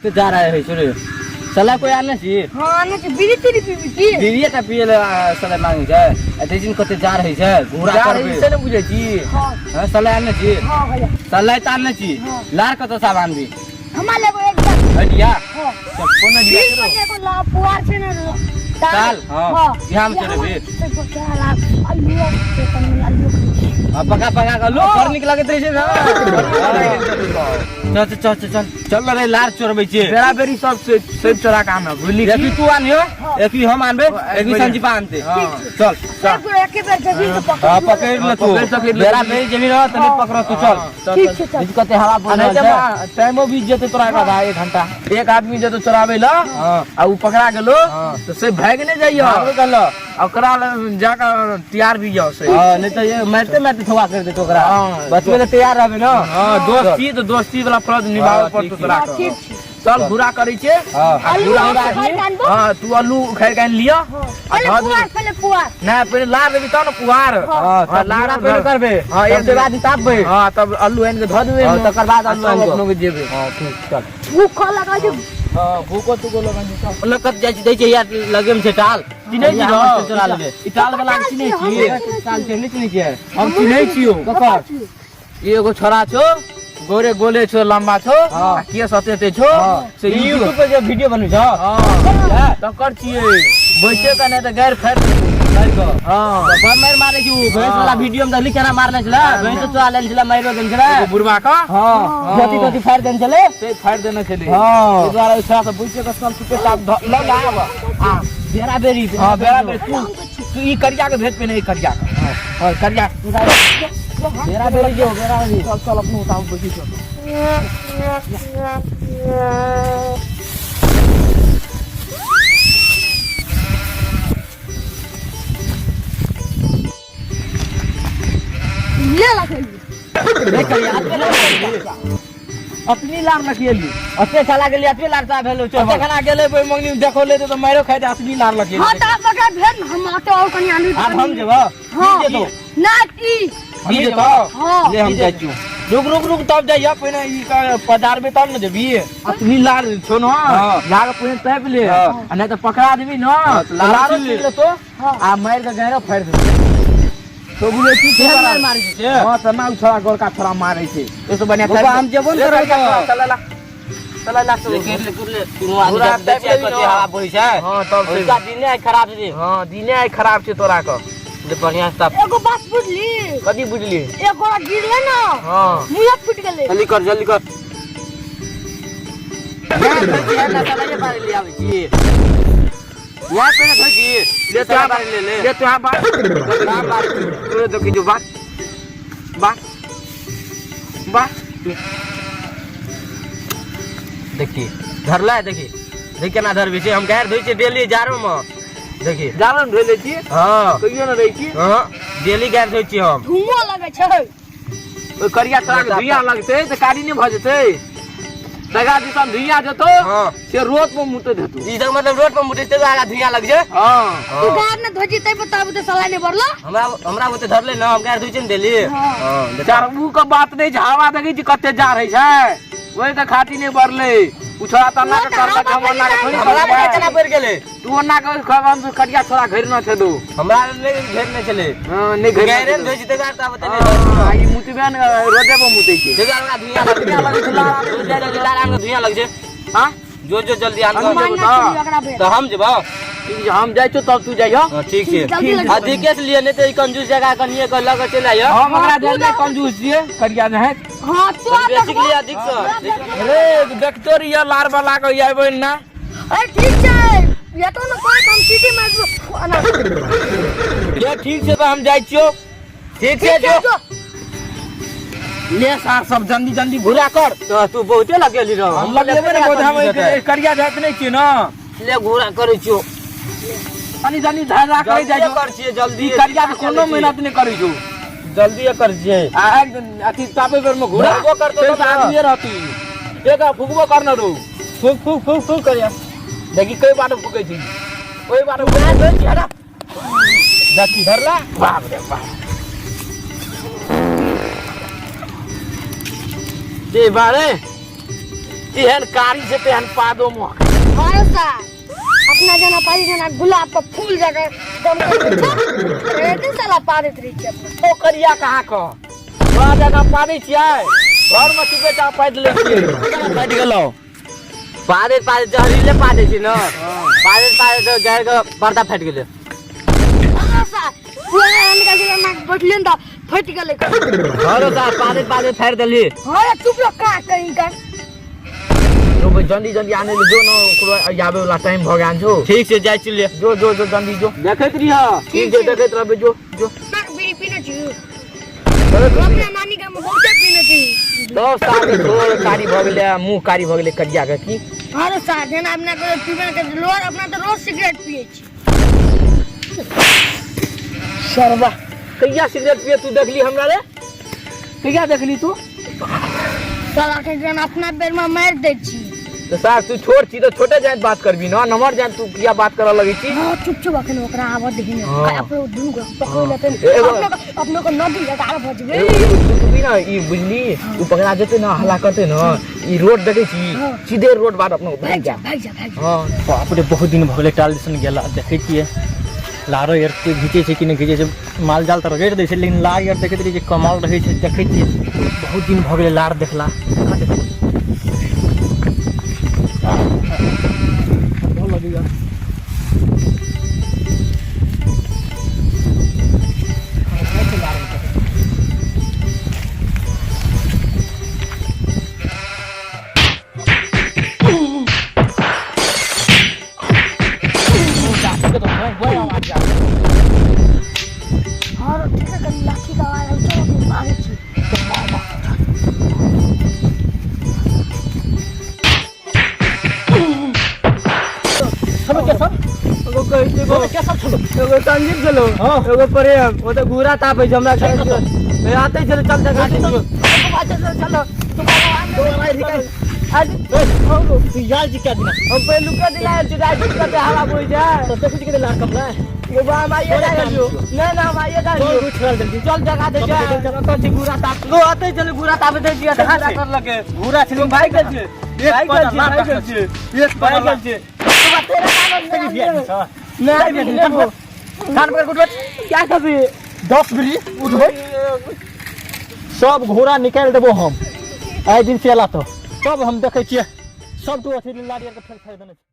के जा रहा है छोरे साला कोई आने छी। हाँ, आने छी। बीड़ी तीड़ी पीबी की? बीड़िए टा पिए ले साला मांगे छै। आ देखिन कते जा रहै छै, घूरा जा करबे। रहै छै ने बुझै छी। हाँ। हाँ, साला आने छी। हाँ भैया। साला त आने छी। हाँ। लार कत सामान भी? हमरा लेबो एक बार। हटिया। हाँ। सब कोन हटिया? बीस पर एगो ला पुआर छै ने ताल, हाँ। हाँ। इहाँ में चले भी। क्या ला आलू के तनी आलू। हाँ, पका पका के लो, बड़ नीक लगैत रहै छै ने। चल चल चल चल चल रे, लार चोरबै छियै। बेरा बेरी सब से सब चोरा के आनब, बुझली एक की? तू आनियो, एक हम आनबे, एक संजीपा आनते। हाँ। चल चल। एक एके बेर जमीन के पकड़। हाँ, पकड़ ले तू। पकड़ सकैत ले। बेरा बेरी जमीन रह तने पकड़ तू, चल। चल, ठीक चल। छै, चल। देखी कते हवा आ बोल नहीं रहल तऽ छै। टाइमो बीत जेतै तोरा एक आधा एक घंटा। एक आदमी जेतौ चोराबै लए हाँ। आ उ पकड़ा गेलो हाँ। तऽ से भागि नहि जाइयो। भागबे करलो। ओकरा लग जाकऽ तैयार भी जाओ से। हाँ, नहीं तो ये मारते मारते थोड़ा कर देतो ओकरा। हाँ। बचबे तऽ तैयार रहबे ना। हाँ, दोस्ती तऽ दोस्ती वाला फर्ज निभाबऽ हाँ, पड़तौ ठीक तोरा। हाँ, ठीक छै। चल घूरा करै छै। हाँ। आ आलू घूरा उखाड़ि कऽ आनबो? हाँ, तू आलू उखाड़ि कऽ आनि लिअ। हाँ। आ पहिले धऽ पुआर, देबै। पहिले पुआर। नहि, पहिले लार देबी तब ने पुआर। हाँ, हाँ, तब लार घूरा पहिले करबे। हाँ, एक तब बाद तापबै। हाँ, तब आलू आनि कऽ धऽ देबै। हाँ, तकर बाद आ आलू तब आनि कऽ। अपनो के जेबै। हाँ, ठीक, चल। भूख लगल छै। हाँ, भूखो तुखो लगल छै, चल। लग कत जाइ छी, दै छै यार, लगे मे छै टाल। चिन्है छी यहाँ न? से चोरा लेबै। ई टाल वाला के चिन्है छी? टाल छै, नहि चिन्है छियै? हम चिन्है छियौ। ककर? ई एगो छोरा छौ, गोरे गोले छौ, लम्बा छौ, हाँ। आ केस हते छौ। हाँ। से ई यूट्यूब पर जे वीडियो बनबै छौ? हाँ। तकर छियै। बैसे के नहि तऽ गारि फाड़ि देतौ। गारि कऽ। हाँ। तऽ बड़ मारि मारै छै उ। भैंस वाला वीडियो मे देखली केना मारने छलै? भैंस चोरा लेने छलै, मारियो देने छलै। एगो बुढ़बा कऽ। हाँ। धोती तोती फाड़ि देने छलै। से फाड़ि देने छलै। हाँ। एहि दुआरे ओहि छोरा से बैसे के सब चुपे चाप लऽ ले आब। आ, बेरा बेरी। हाँ, बेरा बेरी। तू तू ई करिया के भेज पहिने, ई करिया के। हाँ, करिया। बेरा बेरी जो, बेरा बेरी। चल चल अपनो उतार बैठी चल। ले लखेली। रे करिया, अतबे लार लखेली। अपनी लार लखेली। अते खाला गेली, अतबे लार सा भेलो चोर। अते खाना गेलै ओहि मंगनी में देखो ले तऽ मारो खाइ दे, असली लार लखेली। हाँ, तऽ आब ओकरा भेज न, हम आटे और कनि आलू। आब हम जेबो। हाँ। की जेतौ? ना की। हम जेतौ? हाँ। ले हम जाइ छियौ। रुक रुक रुक, तब जाइया पहिने ई पजारबे तब ने जेबी। असली लार छौ न? हाँ। लार पहिने तापि ले। हाँ। आ नहि तऽ पकड़ा देबी न, हाँ, तऽ लार लारो छीन ले। छीन लेतौ। हाँ। आ मारि के गाड़ि फाड़ि देतौ। तो बुझै छी केहन मारि मारै छै से? हाँ, तऽ ना उ छोरा गोरका छोरा मारै छै। एहिसँ बढ़िआँ बौआ, हम जेबो ने ले करबै करिया तऽ। छोरा, चल ला। चल ला, चल। ले, ले, ले, तीनू आदमी पूरा जब देखै तापि कते लेबी न। हवा बहै छै। हाँ, तब से। ओहिका दिने आइ खराब छै। हाँ, दिने आइ खराब छै तोरा के। ले बढ़िआँ से ताप। एगो बात बुझली? कथी बुझली? एक गोरा गिरले ना। हाँ। मुँह फूट गेलै। जल्दी कर, जल्दी कर। ले आबै छी। यहाँ पे ना छी। ले तो बारी ले ले। ले तो बात। तोरे देखी जो बात। बात। बात। देखी धरला है, देखी देख केना धरबी छै। हम गारि धोइ छियै डेली जाड़ो मे। देखी जाड़ो मे धोइ लै छी? हाँ। कहियो ने रहै छी? हाँ, डेली गारि धोइ छियै हम। धुआं लगै छै। ओहि करिया छोरा के धुइया लगतै तऽ कारी नहि भऽ जेतै? तगा दिसन धुइया जेतौ। हाँ। से रोड पर मुतैत हेतौ। ई तऽ मतलब रोड पर मुतै छै, आगा धुइया लग छै। हाँ। तू गार ने धोजी तै बताबू तऽ सलाइ नहि बढ़लो। हमरा हमरा ओते धरले न, हम गारि धोइ छियै ने डेली। हाँ। हाँ, देखा। चार ऊ के बात नहि छै, हवा देखै छी कते जा रहै छै, ओहि के खातिर नहि बढ़लै। उ छोरा तऽ अन्ना के करलक, हम अन्ना के थोड़ी हमरा करबै। पर केना पड़ि गेलै? तू अन्ना के खबर हम कटिया छोरा घेरने छलौ। हमरा नहि घेरने छलै। हाँ, नहि घेरने गाइरे छलौ। ने धोइ छी तै दुआरे तऽ आब ओते नहि हाँ, ई मुतबे ने रोडे पर मुतै छै। तै दुआरे हमरा धुइयाँ लगै छै। धुइयाँ लगै छै, लार आबै छै। जल्दी लार आन के धुइयाँ लगै छै। हाँ? जो जो जल्दी आन के। हम मारना जेबौ तऽ। छली ओकरा भेल। तऽ हम जेबौ। ठीक छै, हम जाइ छियौ तब तू जाइयो। हाँ, ठीक छै। जल्दी लग। आ दिकेश लिए नहि तऽ ई कंजूस जगह कनिए के लऽ के चलि आइयो। हम ओकरा देने कंजूस छियै, करिया नहि। हाँ, तू आ बेसिक देखबो। लिए अधिक से। रे देखतो रहियो लार वाला के आबै ना। अरे ठीक छै, ये तो न कोई हम सीटी मार दो अना। ले ठीक छै तऽ हम जाइ छियौ। ठीक छै, ठीक छै, जो। जो। ले सार सब जल्दी जल्दी घुरा कर। तऽ तू बहुते लगेली रह। हम लगेबे ने बहुत, हम करिया जात नहि छियै ने। ले घुरा करै छियौ। तनी जल्दी धरा करै जाइ जल्दी छौ। कर छियै, जल्दी। ई करिया के कोनो मेहनत नहि करै छौ। जल्दी कर छियै। आ एक दिन अथी तापै बेर में घुरा फुकबो करतौ फेर तब ने। आदमीए रहती। एक फुकबो कर न रो। फूक फूक फूक फूक करिया। देखी कई बार फुकै छी। ओहि बार फुकै छी, हटा। देखी धरला। बाप रे बाप। दे बारे। तेहन कारी छै तेहन पादो मुँह। हर साल अपना जना पारी जना गुलाब पर फूल जगह दम कर साला पादैत रहै छै अपना। ओ करिया कहाँ क तोरा जगह पादै छियै, घर में चुपे चाप पादि लै छियै। फाटि गेलौ पादे पादे जहरीले पादे छी न, पादे पादे तऽ गाय के पर्दा फाटि गेलै। हर साल पूरा निकाल के नाक बैठलियै ने तऽ फटि गेलै। हरो साल पादे पादे फाड़ि देली। हँ चुप रह का कहीं का। जो भाई जल्दी जल्दी आने ले जो न, ओकरो आबे वाला टाइम भ गेल छौ। ठीक छै, जाइ छी ले। जो जो जो जल्दी जो। देखैत रहिह। ठीक छै, देखैत रहबै। जो जो। नाक बीड़ी पीने छी अपना नानी गाम में बहुते पीने छी। 10 साल के ठोर कारी भ गेलै, मुंह कारी भ गेलै करिया के की। हर साल जेना अपना के पीबे के लोर अपना तऽ रोज सिगरेट पिए छी। सरवा कहिया सिगरेट पिए तू देखली हमरा रे? कहिया देखली तू? साला के जेना अपना बेर में मारि दै छी। तो साहब तू छोट छी तो छोटे जाइत बात करबी न, नमहर जाइत तू किया बात करऽ लगै छी? हाँ चुप चुप, अखन ओकरा आबऽ दही ने। हाँ। अपनो दुनू के पकड़ लेतै। एगो- अपनो के अपनो के नदी एगारह बजबै। तू भी ना ई बुझली, उ पकड़ा जेतै न, हल्ला करतै न, ई रोड देखै छी? हाँ। सीधे रोड बाट अपनो भागि जा। भागि जा भागि जा। हाँ। बाप रे, बहुत दिन भऽ गेलै टाल दिसन गेला। देखै छियै लारो आर कोइ घीचै छै कि नहि घीचै छै। माल जाल तऽ रगड़ि दै छै, लेकिन लार आर देखैत रहै छै कमाल रहै छै। देखै छियै बहुत दिन भऽ गेलै लार देखला। कहाँ देखबै? ठंडो लगैया। और ठीक है, कनी लाठी का आवाज आबै चलो अपनो भागै छी। छलो के सब? एगो कहै छै एगो के सब छलो? एगो संजीव छलो। हाँ। एगो प्रेम, ओ तऽ घूरा तापै छै हमरा। छै आते छलो, चल चल चल चल चल। तू यार जी क्या दिना? हम पहिलुका दिन आयल छी, राति कते हवा बहै छै। तऽ देखै छी कते लार कमला। एगो हम आइए जा गेलियो। नहि नहि, हम आइए जा चल गेलियो। उठ जल्दी। चल जगा दे छै। कतऽ छी घूरा ताप गो? आते छलो घूरा तापै दै छियै, हल्ला करलकै। घूरा छलै। भागि गेल छै, भागि गेल छै, भागि गेल छै, एक भागि गेल छै। नहि कान पकड़ के उठबै। क्या करबी? 10 बीड़ी उठबै, सब घोड़ा निकालि देबो हम। आइ दिन से एला तऽ तब हम देखै छियै सब तू अथी लाड़ी आरके फेर छोड़ि देने छै।